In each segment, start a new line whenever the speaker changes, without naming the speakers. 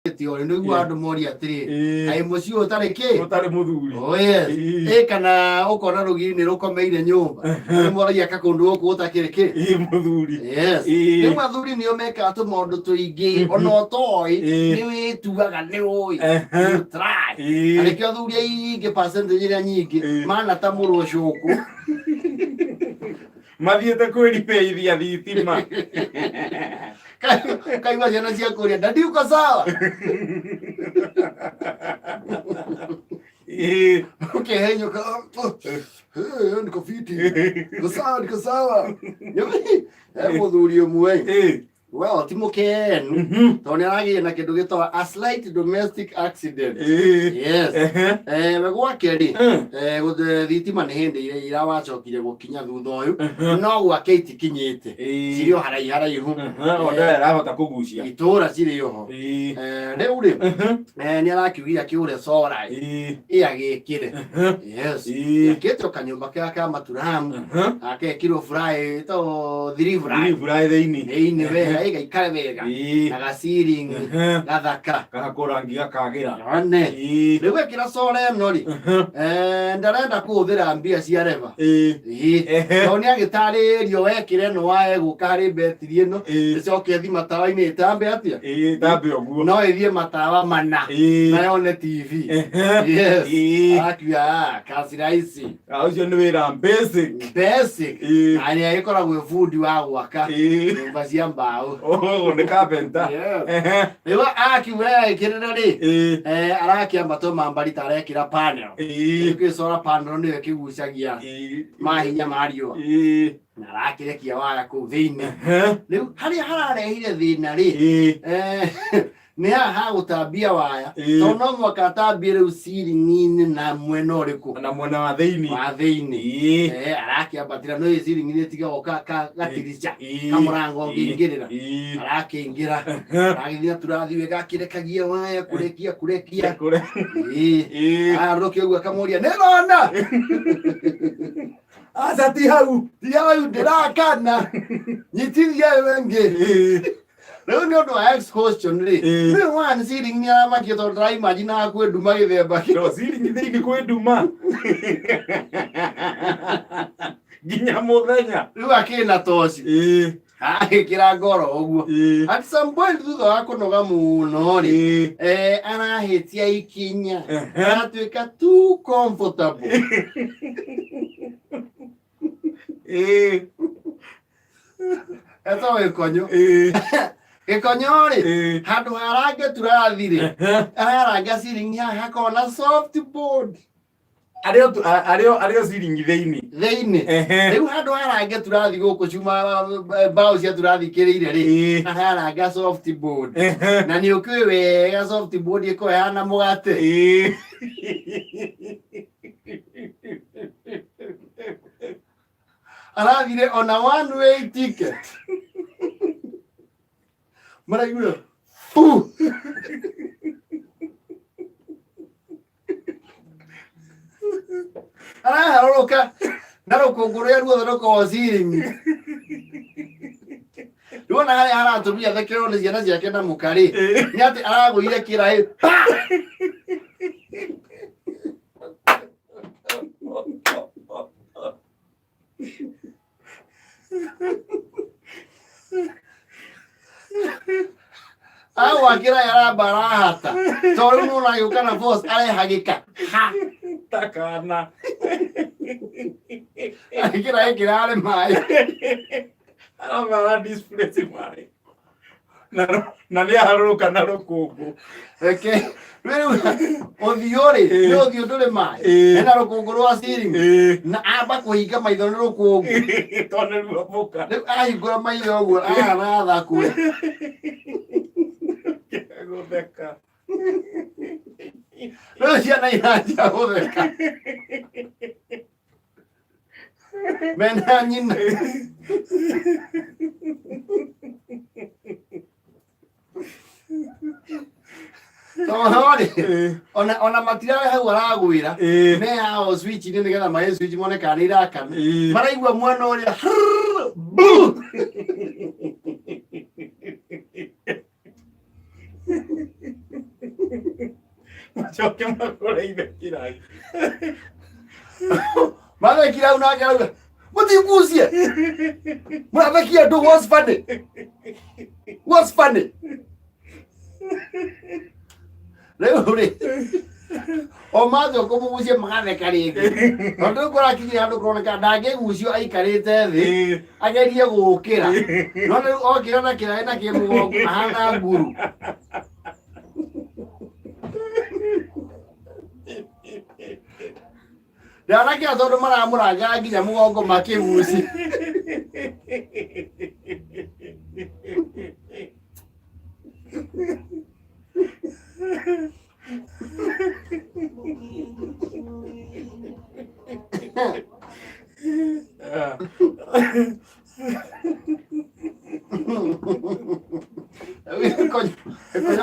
Ũrĩ nĩguo andũ moria atĩrĩ, kaĩ mũciĩ ũyũ ũtarĩ kĩ?
Ũtarĩ mũthuri.
Oh yes. Ĩ kana ũkona rũgiri nĩ rũkomeire nyũmba, nĩ moragia ka kũndũ gũkũ gũtakĩrĩ kĩ?
Ĩĩ, mũthuri.
Yes. Rĩu athuri nĩo mekaga tũmaũndũ tũingĩ ona ũtoĩ, nĩ wĩtuaga nĩ ũĩ. You try. Na nĩkĩo athuri aingĩ, percentage ĩrĩa nyingĩ, mana ta mũrũ cũkũ.
Mathiĩte kwĩribĩithia thitima.
Kaigua ciana cia kũrĩa, "Daddy, uko sawa?" Ukihenyuka, "Oh, niko fiti, niko sawa, niko sawa." He mũthuri ũmwe, well, ti mũkenu tondũ nĩ aragĩire na kĩndũ gĩtagwo a slight domestic accident. Yes. We gwake rĩ, thitima nĩ hĩndĩ ira wacokire gũkinya thutha ũyũ, no gwake itikinyĩte, cirĩ o haraihu haraihu.
Ona arahota kũgucia.
Itũra cirĩ oho. Rĩu rĩ, nĩ arakiugire akĩgũre solar ĩ agĩkĩre. Yes. Akĩte o kanyũmba kega ka maturamu, akekirwo fry to three fry.
Fry thĩinĩ.
Thĩinĩ wega, ĩgaikare wega na gaciringi gathaka.
Gahakwo rangi gakagĩra.
One. Rĩu ekĩra solar ĩno rĩ, ndarenda kũhũthĩra mbia cia reba. Ĩĩ. Tondũ nĩ agĩtarĩrio wekĩra ĩno waya ĩgũka harĩ betiri ĩno, ĩcoke ĩthiĩ matawa-inĩ ĩtambe atĩa?
Ĩĩ, tambe ũguo.
No ĩthiĩ matawa mana na yone TV. Yes. Arakiuga, "Ah, kazi rahisi."
Ah, ũcio nĩ wĩra basic.
Basic. Na nĩ agĩkoragwo e bundi wa gwaka nyũmba cia mbaũ.
Oh, nĩ carpenter.
Yes. Rĩu akiuga ekĩrĩra rĩ, arakĩamba tũmambari ta arekĩra panel. Rĩu solar panel nĩyo ĩkĩgucagia mahinya ma riũa, na arakĩrekia waya kũu thĩinĩ. Rĩu harĩa hararehire thĩna rĩ, nĩ haha ha gũtambia waya, tondũ no mũhaka atambie rĩu ceiling-inĩ na mwena ũrĩkũ?
Na mwena wa thĩinĩ.
Wa thĩinĩ. Arakĩambatĩra no ĩ ceiling-inĩ ĩtigagwo gatirica, kamũrango ũngĩingĩrĩra. Arakĩingĩra, aragĩthiĩ tũrathiĩ wega akĩrekagia waya kũrekia kũrekia. Arũkia ũguo akamũria, "Nĩrona?"
"Aca, ti hau."
"Ti hau ndĩrakana, nyitithia ĩyo ĩngĩ." Rĩu nĩ ũndũ wa exhaustion rĩ, rĩu one ceiling nĩ aramakio tondũ ndaraimagine hakuhĩ nduma gĩthemba kĩu.
No ceiling thĩinĩ kwĩ nduma nginya mũthenya.
Rĩu akĩna toci, agĩkĩra ngoro ũguo. At some point thutha wa kũnoga mũno rĩ, arahĩtia ikinya, aratuĩka too comfortable. Etagwo gĩkonyo. Gĩkonyo rĩ, handũ harange turathi rĩ, araranga ceiling haha hakoragwo na soft board.
Arĩo ceiling thĩinĩ.
Thĩinĩ. Rĩu handũ harange turathi gũkũ cuma, mbaũ cia turathi kĩrĩire rĩ, hararanga soft board, na nĩ ũkĩũĩ wega soft board ĩkoragwo ĩhana mũgate. Arathire ona one way ticket, maraiguire fu araharũrũka na rũkũngũ rũrĩa ruothe rũkoragwo ceiling. Ruona harĩa haratũmia thekerwo nĩ ciana ciake na mũkarĩ nĩ atĩ aragũire kĩraĩ pa. Agwakĩra aramba arahata tondũ rĩu nĩwona agĩũka na force arehagĩka ha.
Takana.
Agĩkĩra ĩkĩrarĩ maĩ.
Aramba ara displace maĩ na nĩ aharũrũka na rũkũngũ.
Reke rĩu ũthiũ rĩ, nĩ ũthiũ ndũrĩ maĩ, hena rũkũngũ rwa ceiling, na amba kũhinga maitho nĩ rũkũngũ.
Tondũ nĩ ruoboka.
Rĩu ahingũra maitho ũguo arathakwe.
Gũtheka.
Rĩu ciana iranjia gũtheka mena nyina. Tondũ rĩ, ona matirarĩ hau aragwĩra, me hao switch-inĩ nĩgetha maĩ switch mone kana nĩ irakana, maraigua mwana ũrĩa bu.
Macoke magũre ithe kĩraĩ.
Mathekire hau nake arauga mũtigucie mũrathekia andũ, what's funny, what's funny? Rĩu rĩ o mathiĩ kũmũgucia magatheka rĩngĩ, tondũ rĩu kũrakinyire handũ kũroneka ndangĩgucio aikarĩte thĩ. Agerie gũkĩra, no rĩu okĩra na kĩraĩ na kĩmũgongo ahana nguru. Ndanakĩra tondũ maramũrangĩra nginya mũgongo makĩguci.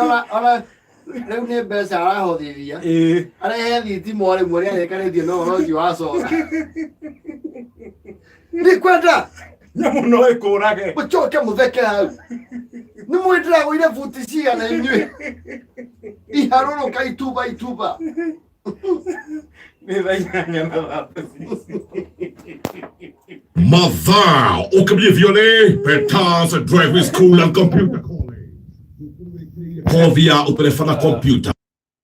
Ona ona rĩu nĩ mbeca arahothithia arehe thitima o rĩmwe rĩa rĩkarĩtie na ũhoro ũcio wa cora ndikwenda.
Nyamũ no ĩkũrage.
Mũcoke mũtheke hau nĩ mwĩ ndĩragũire buti cigana inyuĩ iharũrũka ituba ituba.
Nĩ thaa 8:36.
Mathaa ũkĩmie Viole Peters Driving School and Computer College, kothi ya ũtereba na computer.